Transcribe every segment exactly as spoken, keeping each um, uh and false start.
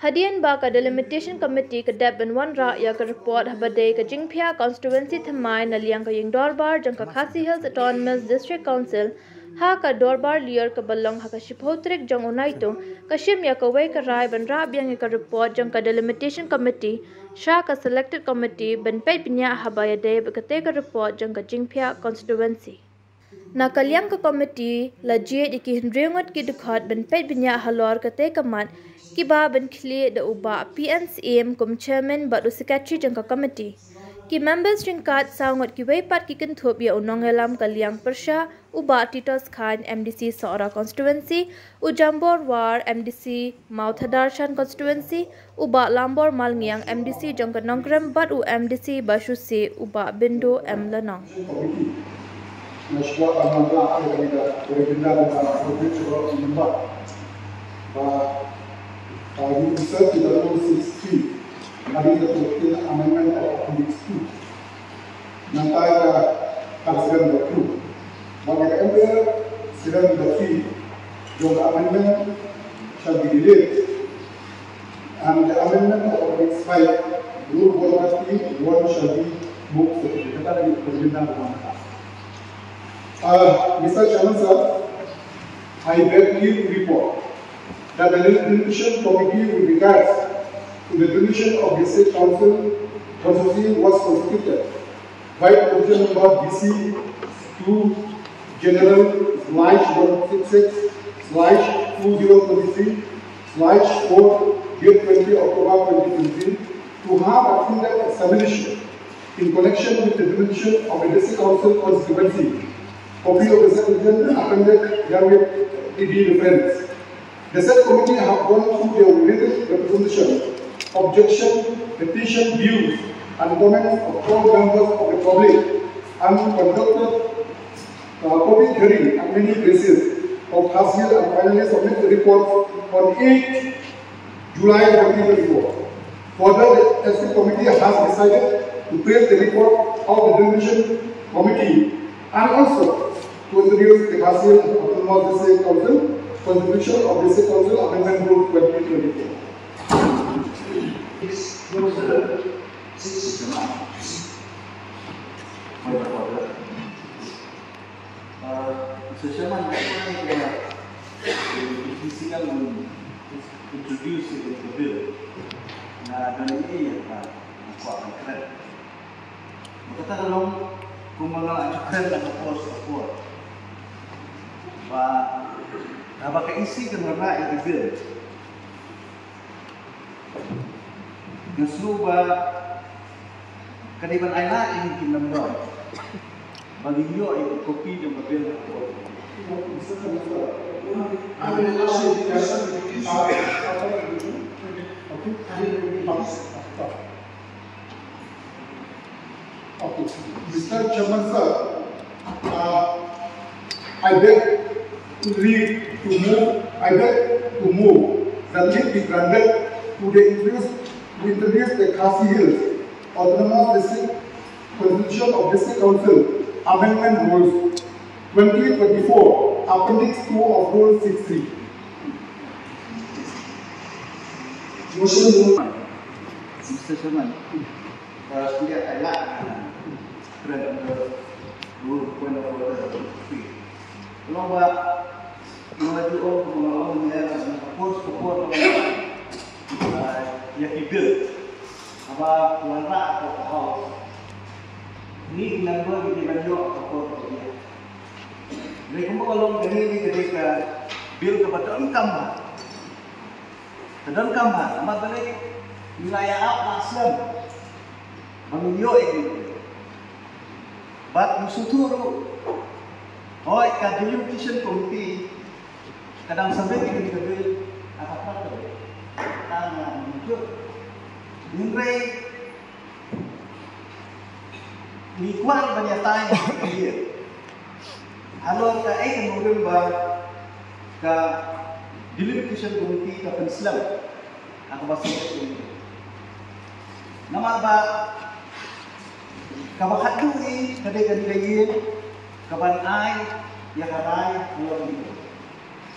Hadien ba ka Delimitation Committee ka dep ban wanrah ïa ka report haba dei ka jingphiah constituency thymmai na liang ka ïing dorbar jong ka Khasi Hills Autonomous District Council ha ka dorbar lyiur kaba long ha ka shiphew tarik jong u Naitung, ka shim ïa kawei ka rai ban rah biang ïa ka report jong ka Delimitation Committee sha ka Selected Committee ban peit bniah haba ïadei bad katei ka report jong ka jingphiah constituency. Na ka liang ka committee la jied ïa ki hynriew ngut ki dkhot ban peit bniah halor katei ka mat, kiba ban khlieh da u Bah P N Syiem kum chairman bad u secretary jong ka committee. Ki members ryngkat saw ngut kiwei pat ki kynthup ïa u nongïalam ka liang pyrshah, u Bah Titos Chyne, M D C Sohra Constituency, u Jambor War, M D C Mawthadraishan Constituency, u Bah Lambor Malngiang, M D C jong ka Nongkrem bad u M D C Bashusi, u Bah Bindu M Lanong. Committee. Nga shuwa ban wanrah ïa kane ka agenda ba nga approve shuwa ban wanrah. Ba, ba, you insert in the rule six three, that is the fourteen amendment of appendix two. Nangta ka, ka seven by two. Ba ka M L seven by three, jong ka amendment shall be delayed. And the amendment of appendix five, rule one thirty one shall be moved separately. Kata lagi permintaan pemerintah. Uh, Mister Chairman, sir, I beg leave to report that the Delimitation Committee with regards to the Delimitation of District Council constituency was constituted by provision number D C two general slash one six six slash two zero twenty-three slash four, date twenty October twenty twenty-three, to have a in-depth examination in connection with the Delimitation of the District Council constituency. Copy of the said agenda appended herewith be referenced. The said committee have gone through the written representation, objection, petition, views, and comments of all members of the public and conducted, uh, public hearing at many places of Khasi Hills and finally submit the report on eighth July twenty twenty-four. Further, the S C committee has decided to praise the report of the Delimitation Committee and also to introduce the Khasi Hills Autonomous District Council Constitution of District Council Amendment Rule twenty twenty-four. Uh, Mister Chairman, I want to, uh, introduce the bill. Na don ini ya, uh, kuat keren. Kata ka long kumba nga la ju kren ha ka por sha ka por ba haba ka E C kan wanrah ïa ka bill, nga sngew ba ka dei ban ailad ïa ki member ba ngin ïoh ïa ka kopi jong ka bill ha ka por. Okay, Mister Chairman, sir, uh, I beg leave to move, I beg to move that leave be granted to the introduce, to introduce the Khasi Hills Autonomous District Constitution of District Council Amendment Rules twenty twenty-four, Appendix two of Rule six three. Motion. Mister Chairman, uh, sebagai ailad, uh, kren under rule point of order three. Long ba nga la ju ong, nga la ong ne, uh, support, support, uh, ïa ki bill haba wanrah ha ka House. Ngi ki member ngi dei ban ïoh ka por ka biang. Hynrei kumba ka long kane, ka dei ka bill kaba donkam bha. Ka donkam bha, namar balei? Ngi la ïa ap la slem ba ngin ïoh ïa kane. Bad ngi sngewthuh ruh, hooid, ka Delimitation Committee ka dang submit ïa kane ka bill ha ka prat ka bill. Ka nga mynjur. Hynrei ngi kwah ban ïatai ïa ka bill. Halor kaei ka nongrim ba ka Delimitation Committee ka pynslem ha kaba submit ïa kane. Namar ba kaba khatduh hi ka dei kane ka ïing kaban ai ïa ka rai halor kane.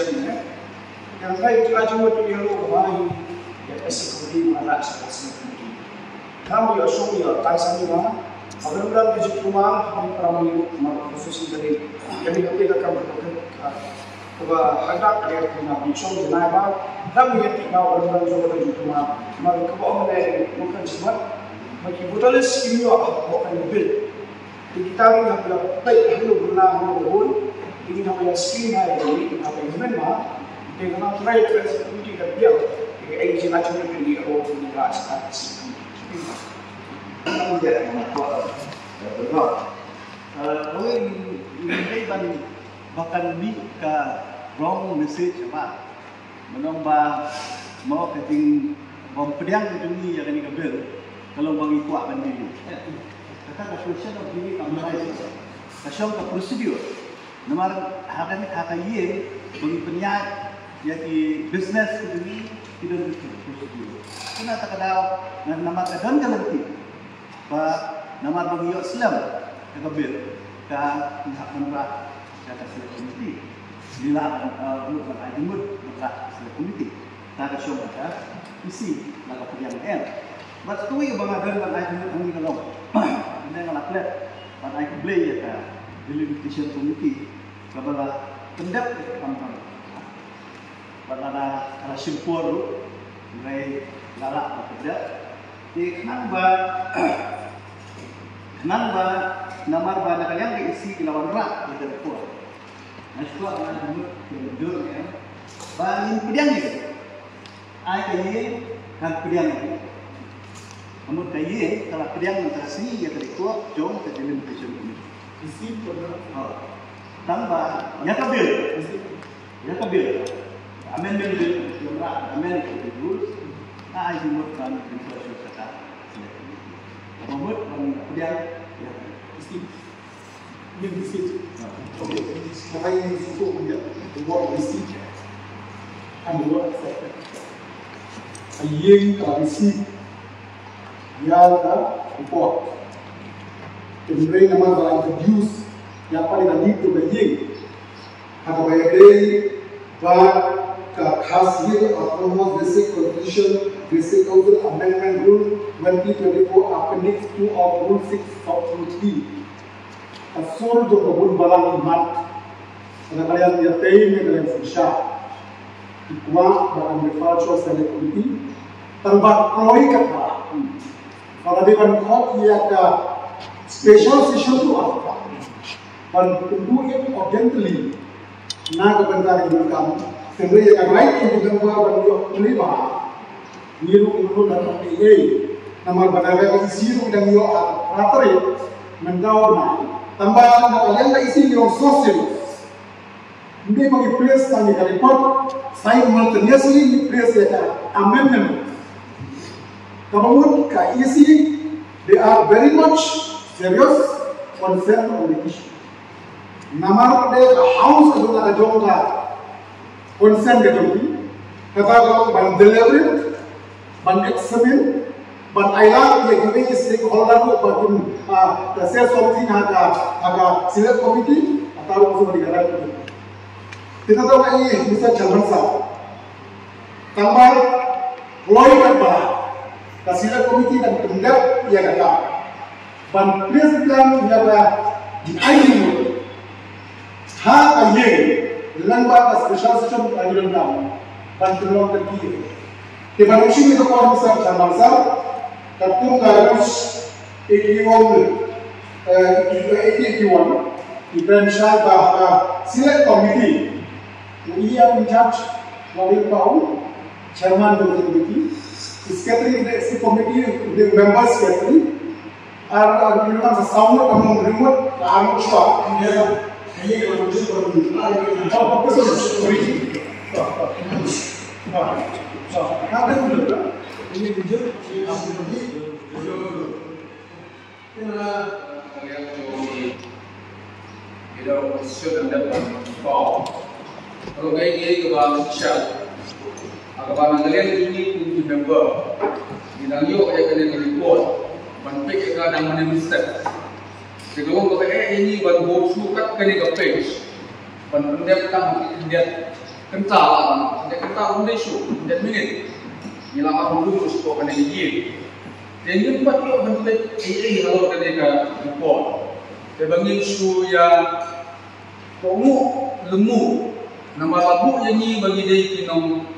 question ne. Yang kai ka jingmut ïa ruh ba hi ïa S C committee ba la sa S C committee. Kam ïa shong ïa tai sa ni ba. Abang dan ka jingkuma ha ni para mani ma khusus dari kami ka ka ka ka ba hadak ïa ka na bi shong ïa nai ba. Dang ïa ti ba abang dan jong ka jingkuma ma ka ba ong ne ma ka jingmut ma ki voter list ki ïa ba ka bill. Di kita ri hap ïa peit hangno ba na hangno ba bun. Di ngi hap ïa screen ha ïa di ngi hap ïa men ma. Di ngi hap try try security ka biang. Di ngi ai jin action ka di ro di ngi ra sa ka si. Ngi ïa ma ko. Oi, ngi ban ba kan mih ka wrong message ba. Mynta ba mo ka jing bom pdiang ka jong ngi ïa kane ka bill ka long ba ngi kwah ban mih. Kata ka question of delay ka mlai ka shong ka procedure. Namar ha kane ha ka ïing ba ngi pynïaid ïa ki business ka jong ngi ki don ki procedure. Kane ta ka daw namar ka don ka lynti. Ba namar ba ngi ïoh slem ïa ka bill ka ngi hap ban rah ïa ka select committee. Ngi lah ban, eh, mut ban ai jingmut ban rah ïa ka select committee. Ta ka shong ka E C la ka pdiang em. Bad kawei ba nga don ban ai jingmut hangne ka long, nga la klet ban ai khublei ïa ka delimitation committee kaba la pyndep ïa ka kam kam. Bad lada ka la shim por ruh, hynrei la lah ban pynjah. Te khnang ba, khnang ba, namar ba na ka liang ka E C ki la wanrah ïa ka report. Nga shu kwah ban ai jingmut ki dur ne ba ngin pdiang ïa ka. Ai ka ïing kan pdiang ïa ka. Ka mut ka ïing ka la pdiang mynta ka sngi ïa ka report jong ka delimitation committee. E C pun. Ha. Tang ba ïa ka bill. Ïa ka bill. Amendment bill, ïa ka amendment bill rules. Ka ai jingmut ban influence kata. Ka mut ban pdiang ïa ka. Ïa ka. Okay. Ka ai jingmut ban ïa ka. Kan buat. Ïing ka receive ïa ka report. Hynrei namar ba la introduce ïa ka, ka dei ka ïing ha kaba ïadei bad ka Khasi Autonomous District Constitution, District Council Amendment Rule twenty twenty-four, Appendix two of Rule six, Sub-Rule three. Ka sur jong ka bun balang ki mat, ka la ka liang ïa tei ne ka liang synshar. Ki kwah ba kan refer sha Select Committee, tang ba kloi kata, ka la dei ban khot ïa ka special session ruh, ban pynduh ïa urgently na ka bynta ka jingdonkam. Hynrei ïa ka right jong ki member ban ïoh pynlong ba ngi ruh ngi ruh da ka ei ei. Namar ba na ka E C ruh dang ïoh ha ka tarik mynta u bnai. Tang ba na ka liang ka E C ngi ong social. Ngi ma ngi place tang ïa ka report, simultaneously ngi place ïa ka amendment. Kaba mut ka E C, they are very much serious, concerned on the issue. Namar ba dei ka House ka jong ka, ka jong ka, consent ka jong ki, kata ka ban deliberate, ban examine, ban ailad ïa kiwei ki stakeholder ruh ba kin, ah, ka share something ha ka, ha ka Select Committee, kata ruh ka shu dei ka right. Te kata ka i Mister Chairman Sir. Tang ba kloi katba ka Select Committee kan pyndep ïa kata ban place plan ïa ka jingaiñ ha ka ïing lyngba ka special session ka ïing ban pynlong ka ki. Te ban ong shim ïa ka por Mister Chairman Sir, katkum ka rules eighty-one, eh, eighty eighty-one, ki pynshai ba ka Select Committee u E M in charge, Wali Pau, Chairman of the committee, Secretary of the Committee, the member secretary, ar, ar, you know, sa sawl ka mong remote, ar, chwa. Kane ka liang jong ngi, ngi da opposition, ngi da ban pau. Ka long kaei kaei kaba shisha. Ha kaba na ka liang jong ngi kum ki member, ngi dang ïoh ïa kane ka report ban peit ïa ka dang mynne mynstep. Te ka long kaba eh ïa ngi ban go through kat kane ka page. Ban pyndep tang khyndiat kynta la, khyndiat kynta ym dei shuh, khyndiat minit. Ngi la ap ruh shuh kane ka ïing. Te ngim pat ïoh ban peit ei ei halor kane ka report. Te ba ngin shu ïa kohnguh lyngnguh namar la buh ïa ngi ba ngi dei ki nong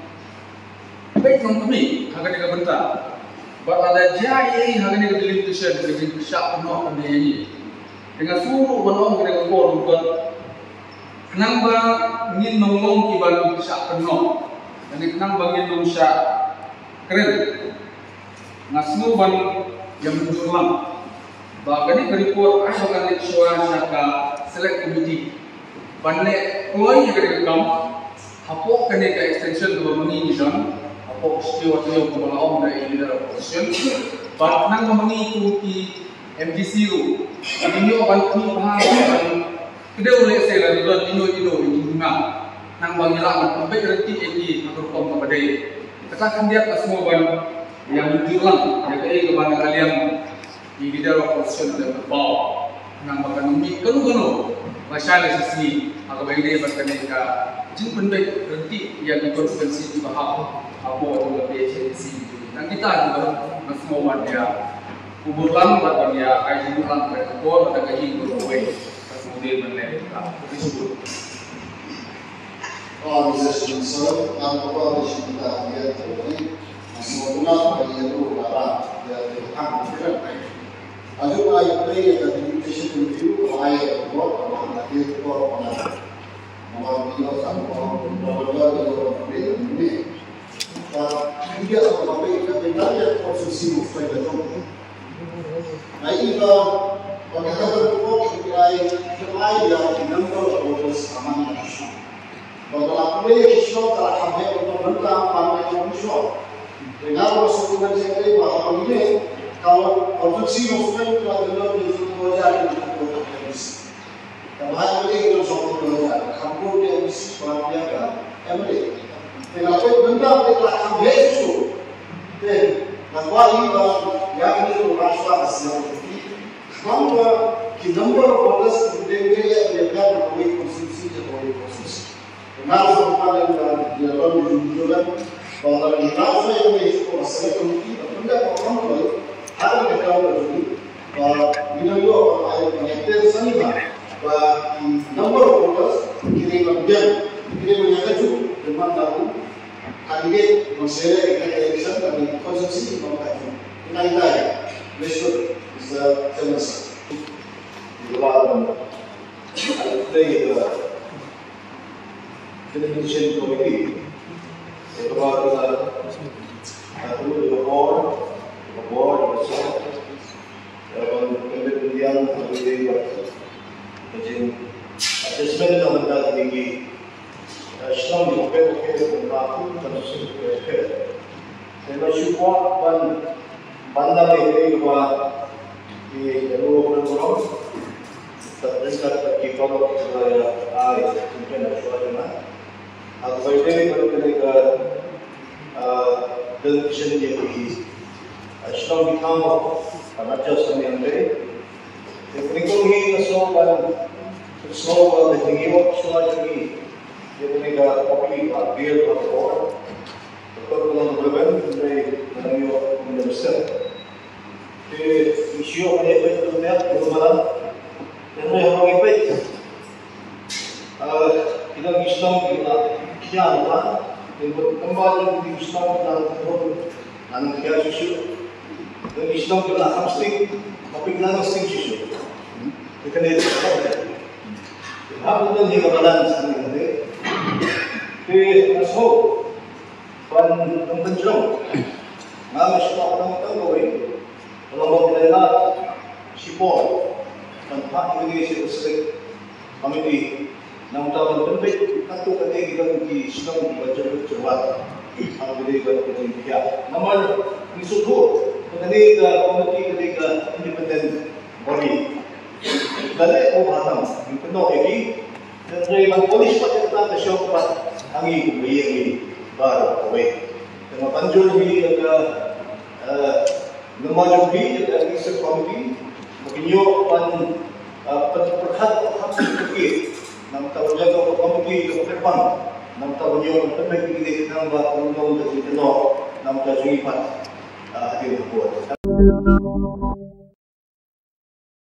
peit nongkhmih ha kane ka bynta. Bad lada jia ei ei ha kane ka delimitation ka jingpyrshah pynnoh ka dei ïa ngi. Te nga shu ruh ban ong kane ka por ruh ba khnang ba ngin ym long kiban shah pynnoh, lane khnang ba ngin ym shah kren, nga sngew ban ïa mynjur lang ba kane ka report ai ba kan leit shuwa sha ka Select Committee ban leh kloi ïa kane ka kam hapoh kane ka extension kaba ma ngi ngi don hapoh ka shuwa taïew kaba la ong da i Leader of Opposition. Bad khnang ba ma ngi kum ki M D C ruh ngin ïoh ban khmih bha ban kdew lehse lada don ino ino i jingduna, khnang ba ngi lah ban pynbeit ryntih ïa ki ha ka rukom kaba dei. Kata khyndiat nga sngew ban ïa mynjur lang ïa kaei kaba na ka liang i Leader of Opposition u la pynpaw, khnang ba kan ym mih kano kano lashai lashisngi ha kaba ïadei bad kane ka jingpynbeit ryntih ïa ki constituency kiba hap hapoh jong ka P H A D C. Nang kita kiba nga sngew ban ïa kubur lang bad ban ïa ai jingmut lang ka por bad ka ïing kaba wei. Ka sngewdei ban leh ka. Ka sngewdei. Ong Mister Chairman Sir, ngan kyrpad ïa shim kita ïa ka ri. Nga sngewbha ban ïa ruh ka ra ïa ka hang ka ri. Ajo ai play ïa ka deputation review, ai ïa ka report, ka hang ka ri report, ka hang. Namar ïa ka report, ka hang ka ri. Ka ri ka hang ka ri, ka ri ka ri ka ri ka ri. Nga i ba, ba ka kata ka report ka ai, ka ai ïa ki number of voters among the nation. Ba ka la pule ki shnong ka la kham heh ba ka bynta ban ai ki shnong. Te nga ba shu pynban check ba ha ba ngi ne, ka constituency of strength ka la deliver ki shnong ko ja ki shnong ko ja ki shnong. Ka ba ha ba ngi ne ka shnong ko ja, ka kham ko ki M D C ba ki ka M L A. Te nga peit bynta ka la kham heh shu. Khnang ba ki number of voters ki dei dei ïa ka na kawei ka constituency ïa kawei ka constituency. Nga ruh sa pan ïa ka ïa ka jingïalang ba la ki la sa ïa ka select committee ba pynda ka kam ba ha ka kam ba jong ngi ba ngi nang ïoh ba ai ba ngi ter sani ba ba ki number of voters ki dei ban biang ki dei ban ïa ka ju de man da ku Candidate ban select ïa ka election ka dei constituency ban ka jong. Ngai tai. Respect, Mister Chairman, sir. Ïa la ban ai play the delimitation committee. Ïa ka ba ka la atu ïa ka board, ïa ka board, ïa ka side. Ïa ban pynbeit pynbiang ïa ka dei ba ka jing adjustment na bynta ka dei ki Shnong jong ka pyrthei ka pyrthei ka pyrthei. Te ba shu kwah ban ban da lei lei ba ki ruh ban burom. Tad dan kat ki paralok ba ai jingkren shuwa jong nga. Haba ïadei bad kane ka ah, delimitation ïa ki ah, shnong ki thaw ban adjust ïa kane. Te kane ka hi nga sngew ban sngew ban ïa ki shuwa jong ngi. Ïa kane ka copy ba bill ba ka por. Ka por ka long ka reben hynrei ka nang ïoh kum ïa ka sep. Te ngi shu ïoh ban ïa peit ka nep ka malan. Hynrei haba ngi peit, ah, ki dang ki shnong ki la khia ba, te bad kumba jong ki shnong ki la khia shuh shuh. Te ki shnong ki la kham sting, ma peit ki la kham sting shuh shuh. Te kane hap ban don hi ka balance kane. Te nga sngew ban pynjrong. Nga nga shu ban pynjrong kawei. Long ba pynlait shipor ban phah ïa kane sha ka select committee. Namar ban pynbeit katto katne ki don ki shnong kiba jyrwat jyrwat ha kane ka jingpynïaid. Namar ngi sngewthuh ba kane ka committee ka dei ka independent body. Ka leh ba ha tam ngi pynnoh ïa ki. Hynrei ban polish pat ïa kata ka shong pat ha ngi kum ba ïa ngi baroh kawei. Te nga pynjur hi ïa ka, eh, namar jong phi ïa ka executive committee ba kin ïoh ban, eh, pyn-, pyrkhat ha ka committee. Namar ka committee ka pyrkhat namar ka ïoh ban pynbeit ïa kine ki nang ba kum long ka jingkynnoh namar ka jong ngi pat, eh, hadien ka por.